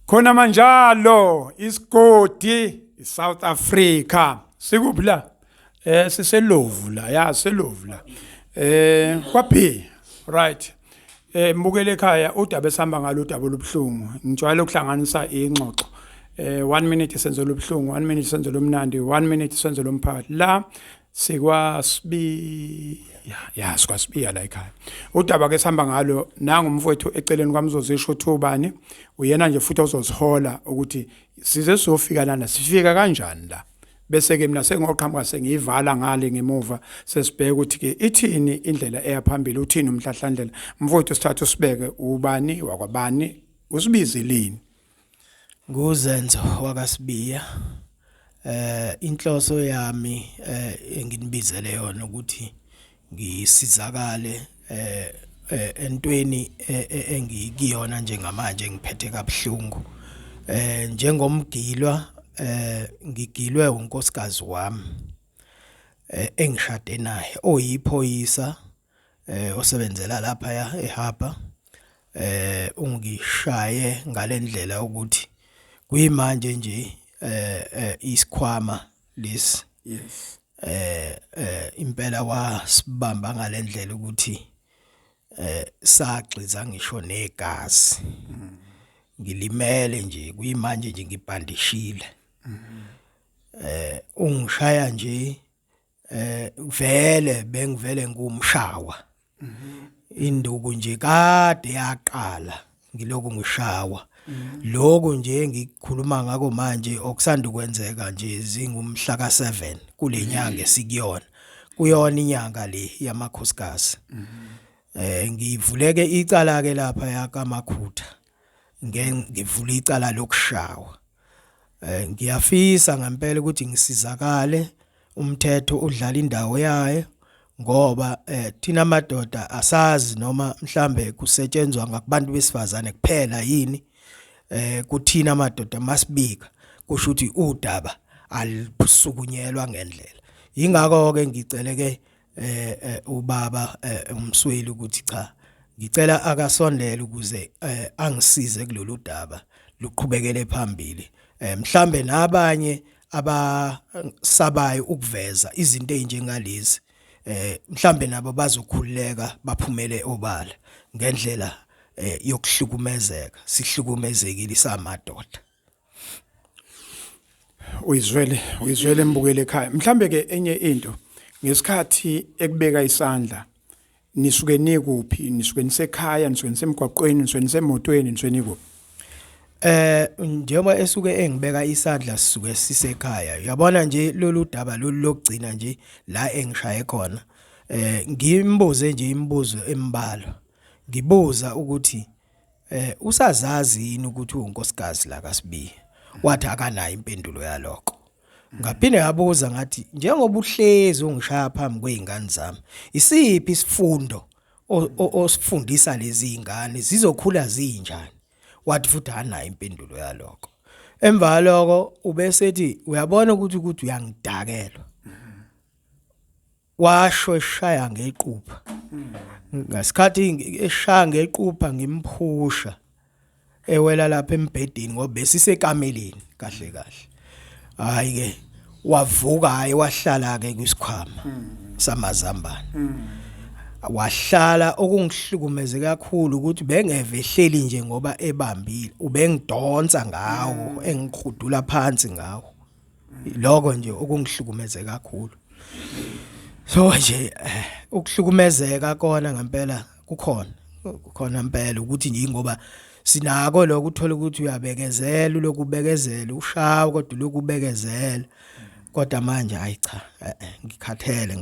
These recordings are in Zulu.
Khona manjalo isigodi iSouth Africa sikuphi la? Siselovu la, ya selovu la. Kwa B, right. Mbukele ekhaya udaba esihamba ngalo udaba olubuhlungu. Ngijwayele ukuhlanganisa ingxoxo. 1 minute senzela ubuhlungu, 1 minute senzela umnandi, 1 minute senzela umphakathi. La sikwasibiya, ya sikwasibiya la ekhaya. Udaba ke sihamba ngalo nangu umfowethu eceleni kwami uzozisho ukuthi ubani, uyena nje futhi ozozihola ukuthi size siyofika lana, sifika kanjani la. Bese ke mina sengoqhamuka sengiyivala ngale ngemuva sesibheka ukuthi ke ithini indlela eya phambili, uthini umhlahlandlela. Mfowethu sithatha usibeke ubani wakwabani, usibizeleni. Nguzenzo wakaSibiya. Inhloso yami enginibizele yona ukuthi ngisizakale entweni engikuyona njengamanje ngiphethe kabuhlungu. Njengomgilwa ngigilwe unkosikazi wami engishade naye oyiphoyisa osebenzela lapha eHarbor. Ungishaye ngalendlela ukuthi kuyimanje nje isikhwama lesi Yes. Impela wasibamba ngalendlela ukuthi sagxiza ngisho negazi. Ngilimele nje kuyimanje nje ngibhandishile. Ungishaya nje vele bengivele ngumshawa. Induku nje kade yaqala ngiloku ngishawa. Lokhu nje ngikukhuluma ngako manje okusanda kwenzeka nje zingumhla ka7 kulenyanga esikuyona. Kuyona inyanga le yamakhosikazi. Ngivuleke icala ke lapha yakaMakhutha. Ngivula icala lokushawa. Ngiyafisa ngempela ukuthi ngisizakale umthetho udlala indawo yayo ngoba thina madoda asazi noma mhlambe kusetshenzwa ngakubantu besifazane kuphela yini. Kuthina madoda masibika kusho ukuthi udaba alisukunyelwa ngendlela. Ingakho ke ngicele ke ubaba umsweli ukuthi cha ngicela akasondele ukuze angisize kulolu daba luqhubekele phambili. Mhlambe nabanye abasabayo ukuveza izinto ezinjengalezi mhlambe nabo bazokhululeka baphumele obala ngendlela yokuhlukumezeka. Sihlukumezekile samadoda. Uyizwele mbukele ekhaya. Mhlambe ke enye into ngesikhathi ekubeka isandla nisuke nikuphi? Nisuke nisekhaya, nisuke nisemgwaqweni, nisuke nisemotweni, nisuke nikuphi? Njengoba esuke engibeka isandla sisuke sisekhaya. Uyabona nje lolu daba lolu lokugcina nje la engishaye khona. Ngimbuze nje imibuzo embalwa. Ngibuza ukuthi usazazi yini ukuthi unkosikazi la kaSibiya? Wathi akanayo impendulo yalokho. Ngaphinde ngabuza ngathi njengoba uhlezi ungishaya phambi kweingane zami, isiphi isifundo osifundisa lezi zingane zizokhula zinjani? Wathi futhi anayo impendulo yalokho. Emva kwaloko ubesethi uyabona ukuthi uyangidakelwa. Washo eshaya ngequpha. Ngasikhathi eshaya ngequpha ngimphusha ewela lapha embhedeni ngoba besisekameleni kahle kahle. Hayi ke wavuka hayi wahlala ke kwisikhwama samazambane. Wahlala okungihlukumeze kakhulu ukuthi bengeve ehleli nje ngoba ebambile ubengidonsa ngawo engihudula phansi ngawo. Lokho nje okungihlukumeze kakhulu. So nje ukuhlukumezeka kona ngempela kukhona kukhona impela ukuthi nje ngoba sinako lokho uthola ukuthi uyabekezela ulokubekezela ushawa kodwa ulokubekezela kodwa manje hayi cha ngikhathele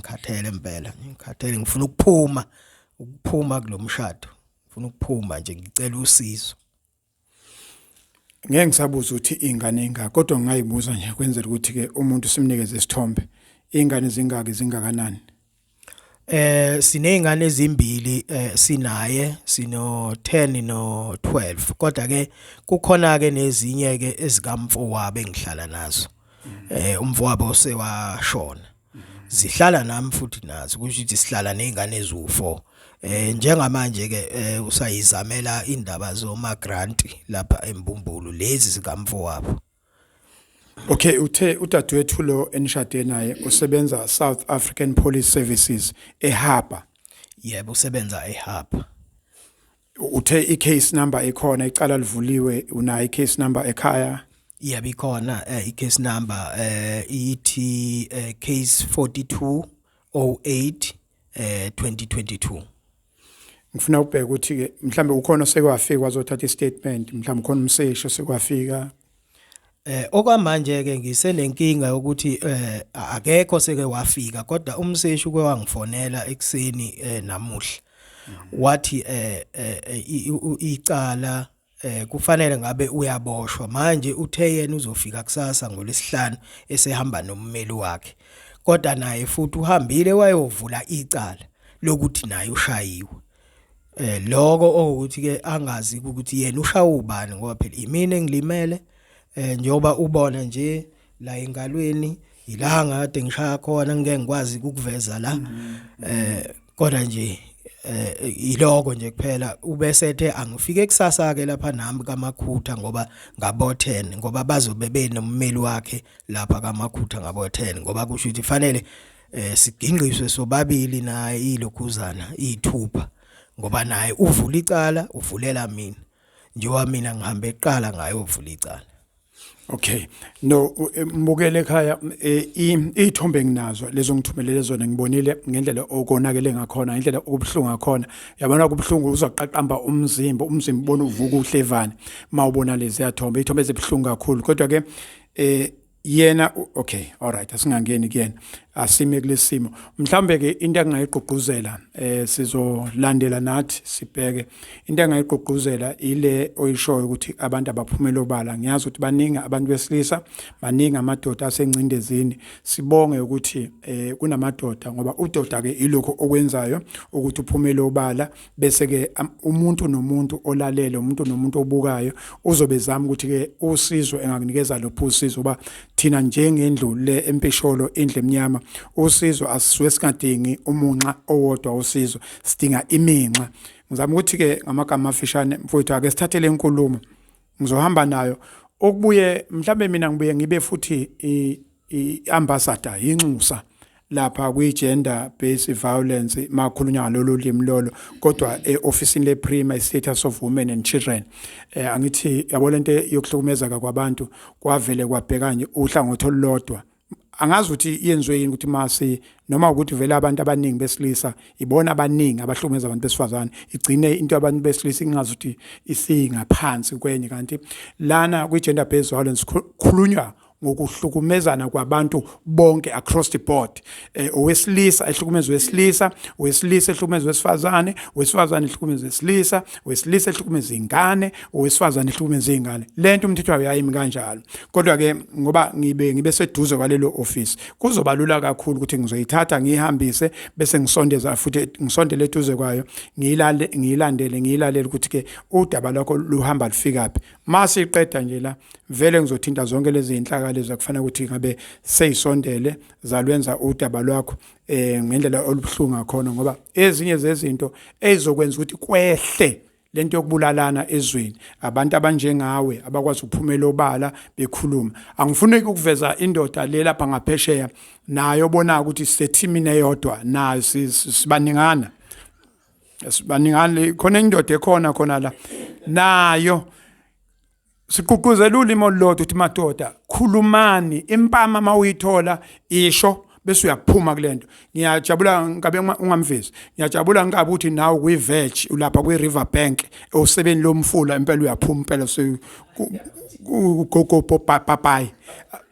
impela ngikhathele ngifuna ukuphuma kulomshado ngifuna ukuphuma nje ngicela usizo. Ngeke ngisabuza ukuthi ingane ingaki kodwa ngingayibuza nje kwenzela ukuthi ke umuntu simnikeze isithombe. Ingane zingaki zingakanani? Sinezingane ezimbili sinaye sino 10 no 12 kodwa ke kukhona ke nezinye ke ezikamfowabo engihlala nazo. Umfowabo osewashona. Zihlala nami futhi nazo kusho ukuthi sihlala nezingane eziwu4. Njengamanje ke usayizamela indaba zoma grant lapha eMbumbulu lezi zikamfowabo. Okay, uthe udadewethu lo enishade naye usebenza South African Police Services eHarbor. Yebo, usebenza eHarbor. Uthe i-case number ikhona, icala livuliwe, unayo i-case number ekhaya? Yebo, ikhona i-case number, ithi case 4208 2022. Ngifuna ukubheka ukuthi ke mhlambe ukhona osekwafika wazothatha istatement, mhlambe ukhona umseshi osekwafika. Okwamanje ke ngisenenkinga yokuthi akekho seke wafika, kodwa umseshi uke wangifonela ekseni namuhla, wathi icala kufanele ngabe uyaboshwa manje. Uthe yena uzofika kusasa ngolesihlanu esehamba nommeli wakhe, kodwa naye futhi uhambile wayovula icala lokuthi naye ushayiwe. Lokho okuthi ke angazi ukuthi yena ushawa ubani, ngoba phela imina engilimele, njengoba ubona nje la engalweni ilanga kade ngishaya khona, ngeke ngikwazi ukuveza la, kodwa nje iloko nje kuphela. Ubesethe angifike kusasa ke lapha nami kaMakhutha ngoba ngabo 10, ngoba bazobe benommeli wakhe lapha kaMakhutha ngabo 10, ngoba kusho ukuthi fanele siginqiswe sobabili naye ilokhuzana ithupha, ngoba naye uvula icala uvulela mina, njengoba mina ngihambe eqala ngayovula icala. Okay. No, mbukele ekhaya, ithombe nginazo lezo ngithumelele zona, ngibonile ngendlela okonakele ngakhona, indlela okubuhlungu ngakhona. Yabona kubuhlungu, uzaqaqamba umzimba, umzimba ubona uvuka uhlevane mawubona lezi yathombe, ithombe ezibhlungu kakhulu. Kodwa ke yena okay, all right, asingangeni kuyena, asime kulesimo. Mhlambe ke into engayigqugquzela, sizolandela nathi sibheke into engayigqugquzela ile oyishoyo ukuthi abantu abaphumela obala. Ngiyazi ukuthi baningi abantu besilisa, baningi amadoda asencindezini. Sibonge ukuthi kunamadoda, ngoba udoda ke ilokho okwenzayo ukuthi uphumele obala, bese ke umuntu nomuntu olalele, umuntu nomuntu obukayo uzobe zama ukuthi ke usizo engakunikeza lopho usizo, uba thina njengendlu le empisholo, indlu emnyama, usizo asisuke singadingi umunxa owodwa, usizo sidinga iminxa. Ngizama ukuthi ke ngamagama amafishane, mfowethu, ake sithathe le nkulumo, ngizohamba nayo okubuye mhlambe mina ngibuye ngibe futhi i-ambassador, inxusa lapha kwi-gender based violence, makhulunywa ngalolu limi lolo, kodwa e-ofisini le-Prima Status of Women and Children. Angithi yabo lento yokuhlukumezeka kwabantu kwavele kwabhekanye uhlangothi olulodwa, angazi ukuthi yenziwe yini ukuthi masi noma ukuthi vele abantu abaningi besilisa ibona abaningi abahlukumeza abantu besifazane, igcine into yabantu besilisa ingazi ukuthi isingaphansi kwenye, kanti lana kwi-gender based violence khulunywa ngokuhlukumezana kwabantu bonke across the board, owesilisa ehlukumeza wesilisa, owesilisa ehlukumeza wesifazane, owesifazane ehlukumeza wesilisa, owesilisa ehlukumeza ingane, owesifazane ehlukumeza ingane. Lento umthetho wayo yayimi kanjalo, kodwa ke ngoba ngibe seduze kwalelo office, kuzoba lula kakhulu ukuthi ngizoyithatha ngiyihambise, bese ngisondeza futhi ngisondele eduze kwayo, ngiyilale, ngiyilandele, ngiyilalele ukuthi ke udaba lwakho luhamba lufikaphi. Masiqeda nje la, vele ngizothinta zonke lezi zinhlaka lezi kufanele ukuthi ngabe seyisondele zalwenza udaba lwakho ngendlela olubuhlungu ngakhona, ngoba ezinye zezinto ezokwenza ukuthi kwehle lento yokubulalana ezweni, abantu abanjengawe abakwazi ukuphumela obala bekhuluma. Angifuni ukuveza indoda le lapha ngaphesheya, nayo bona ukuthi sisethimini eyodwa nayo, sibaningana, sibaningana khona, indoda ekhona khona la nayo siququzela ulimi olulodwa ukuthi madoda khulumani, impama mawuyithola isho, bese uyaphuma kulento. Ngiyajabula ngabe ungamvezi, ngiyajabula ngabe ukuthi nawe kwi-verge ulapha kwi-river bank osebeni lomfula, impela uyaphuma impela gogo papayi.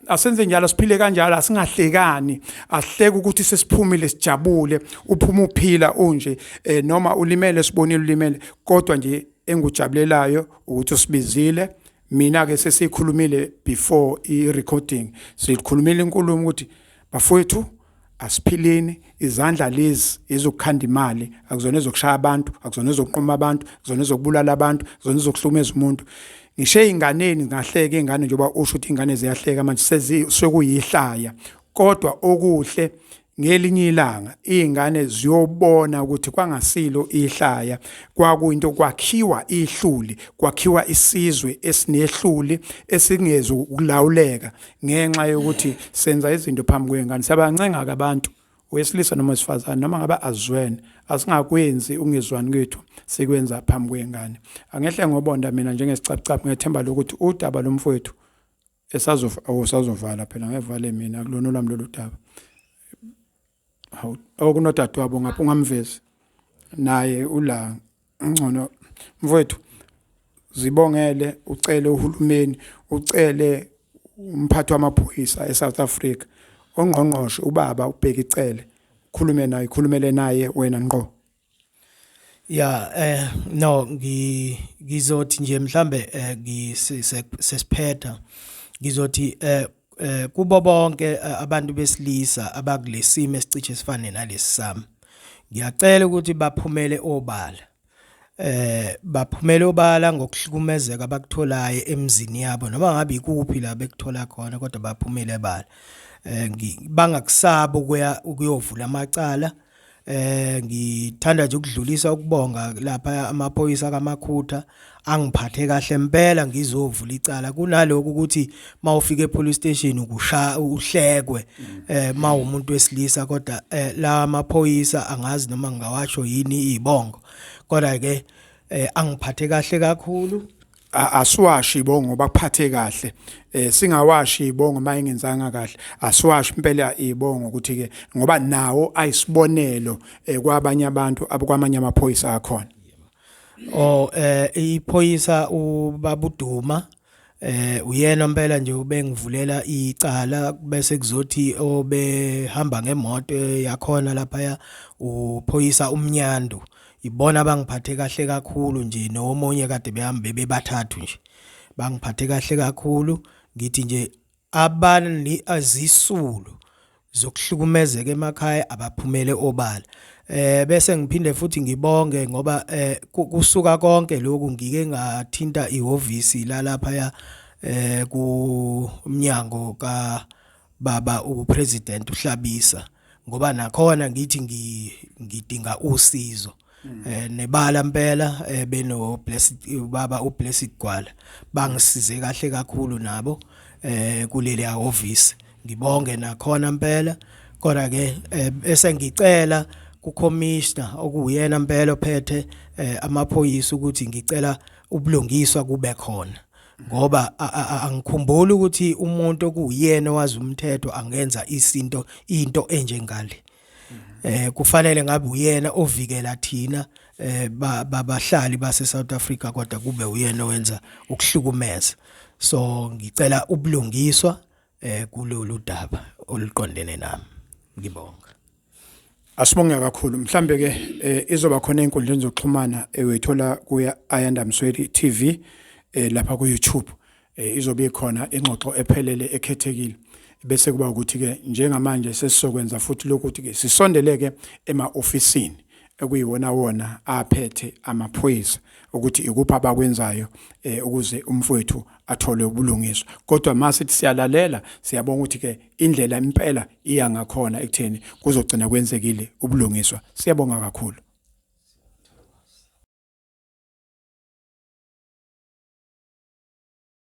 Asenze njalo, siphile kanjalo, asingahlekani, asihleke ukuthi sesiphumile, sijabule, uphuma uphila unje, noma ulimele, sibonile ulimele, kodwa nje engujabulelayo ukuthi usibizile. Mina ke sesikhulumile before i-recording, sikhulumile inkulumo ukuthi bafowethu asiphileni, izandla lezi ezokukhanda imali, akuzona ezokushaya abantu, akuzona ezokunquma abantu, akuzona ezokubulala abantu, akuzona ezokuhlukumeza umuntu. Ngisho ey'nganeni zingahleka iy'ngane, njengoba usho ukuthi iy'ngane ziyahleka manje, sekuyihlaya, kodwa okuhle Ngelinye ilanga izingane ziyobona ukuthi kwangasilo ihlaya, kwakuyinto kwakhiwa ihluli, kwakhiwa isizwe esinehluli esingezi ukulawuleka ngenxa yokuthi senza izinto phambi kwengane. Siyabancenga-ke abantu, wesilisa noma wesifazane, noma ngabe azwene, asingakwenzi ukungezwani kwethu sikwenza phambi kwengane. Angehle ngobonda mina njengesicabucabu ngethemba lokuthi udaba lomfowethu esazovala phela ngevale mina kulona olwami lolu daba. Hawu, okunodadewabo ngapha ungamvezi naye ula ngcono mfowethu, zibongele, ucele uhulumeni, ucele umphathi wamaphoyisa eSouth Africa, ongqongqoshe ubaba uBheki Cele, khulume naye, khulumele naye wena ngqo. Ya, no, ngizothi nje mhlambe sesiphetha, ngizothi kubo bonke abantu besilisa abakulesimo esicishe sifane nalesi sami, ngiyacela ukuthi baphumele obala, baphumele obala ngokuhlukumezeka abakutholayo emzini yabo, noma ngabe ikuphi la bekuthola khona, kodwa baphumele ebala, bangakusabi ukuya ukuyovula amacala. Ngithanda nje ukudlulisa ukubonga lapha amaphoyisa kaMakhutha angiphathe kahle impela ngizovula icala, kunalokho ukuthi mawufika epolice station ukusha uhlekwe mawumuntu wesilisa, kodwa la amaphoyisa angazi noma ngingawasho yini izibongo, kodwa ke angiphathe kahle kakhulu. Asiwashi ibongo ngoba kuphathe kahle, singawashi ibongo mayingenzanga kahle, asiwashi impela ibongo ukuthi ke ngoba nawo ayisibonelo kwabanye abantu abakwamanye amaphoyisa akhona. Oh, iphoyisa ubabuduma uyena impela nje ubengivulela icala, bese kuzothi obehamba ngemoto yakhona lapha uphoyisa umnyandu, ibona abangiphathe kahle kakhulu nje, nomunye kade behambe bebathathu nje bangiphathe kahle kakhulu. Ngithi nje abani azisulu zokuhlukumezeka emakhaya abaphumele obala. Bese ngiphinde futhi ngibonge ngoba kusuka konke lokhu ngike ngathinta ihhovisi la lapha kumnyango ka baba upresident uHlabisa, ngoba nakhona ngithi ngidinga usizo, nebala impela beno Blessed ubaba uBlessed Gwala bangisize kahle kakhulu nabo kuleli office, ngibonge nakhona impela. Kodwa ke bese ngicela kucommissioner okuyena impela ophethe amaphoyisa ukuthi ngicela ubulungiswa kube khona, ngoba angikhumbuli ukuthi umuntu okuyena owazi umthetho angenza isinto into enjengale. Kufanele ngabe uyena ovikela thina babahlali base South Africa, kodwa kube uyena owenza ukuhlukumeza. So ngicela ubulungiswa kulolu daba oluqondene nami. Ngibonga. Asibonge kakhulu. Mhlambe ke izoba khona einkundleni zokuxhumana uyithola kuya Ayanda Msweli TV lapha ku YouTube, izobe ikhona ingxoxo ephelele ekhethekile. Bese kuba ukuthi ke njengamanje sesizokwenza futhi lokuthi ke sisondeleke ema-ofisini ekuyiwona wona aphethe amaphoyisa ukuthi ikuphi abakwenzayo ukuze umfowethu athole ubulungiswa. Kodwa masithi siyalalela, siyabonga ukuthi ke indlela impela iya ngakhona ekutheni kuzogcina kwenzekile ubulungiswa. Siyabonga kakhulu.